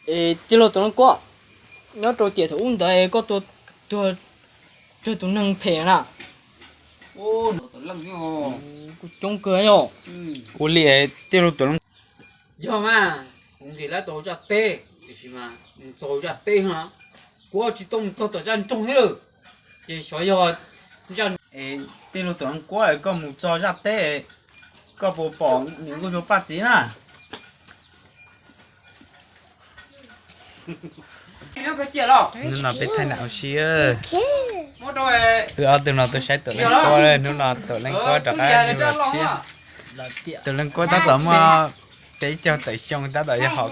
Es tij laug Tuam Leej Kuab, nyob rau tiam thaum ub ntawd koj tua tuag tus neeg phem na? Kuj coob kawg yog. Ua li tij laug Tuam Leej, yog mas, kuv nqis lawv tau zaj teb, tiam sis mas mus txog zaj teb no, kuv tsis tau mus txog tom zaj nroog thiab lawm, ces xyov yog zaj. Es tij laug Tuam Leej Kuab, koj mus txog zaj teb, koj puas pom niam Nkauj Suav Paj txiv na? Hnub no peb thaij nram ua si, wb ob tug no tuaj saib Tuam Leej Kuab, hnub no Tuam Leej Kuab rov qab ua tshiab. Tuam Leej Kuab tab tom muaj peb caug tawm xyoo tab tom yog hom.